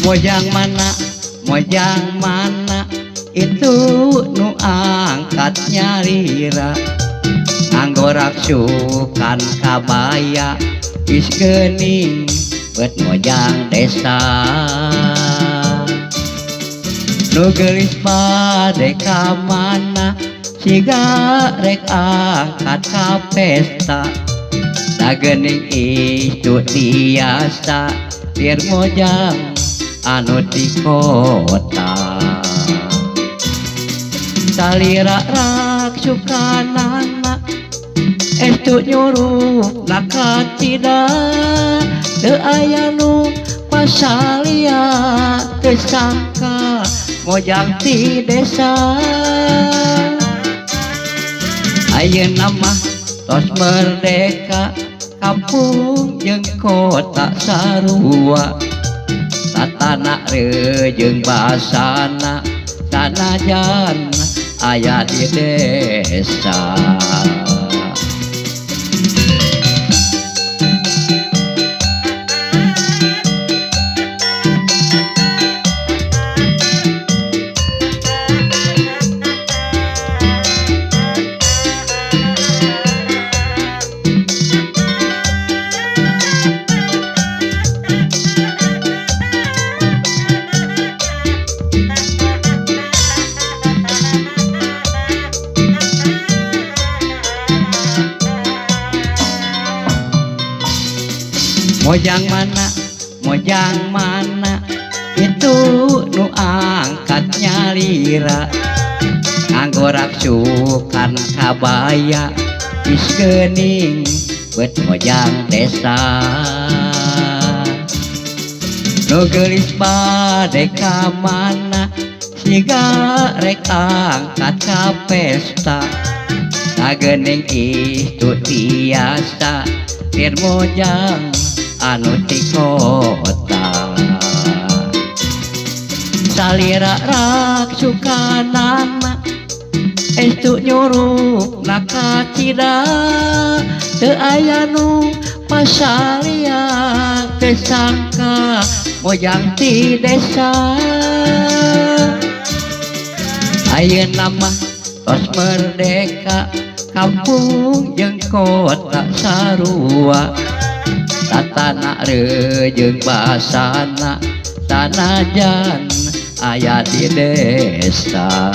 Mojang mana itu nu angkat nyalira nganggo raksukan kabaya geus geuning bet mojang desa nu geulis bade ka mana siga rek angkat ka pesta da geuning itu tiasa lir mojang anu di kota salira raksukanana estu nyuruh nakacida teu aya nu pasalia teu sangka mojang ti desa ayeuna mah tos merdeka kampung jeung kota sarua tatana rejeung basana sanajan aya di desa. Mojang mana itu nu angkat nyalira nganggo raksukan kabaya geus geuning bet mojang desa nu geulis bade ka mana siga rek angkat ka pesta da geuning itu tiasa lir mojang anu ti kota salira raksukanana estu nyuruh nakacida teu aya nu pasalia teu sangka mojang ti desa ayeuna mah tos merdeka kampung jeung kota sarua tatana rejeung basana sanajan aya di desa.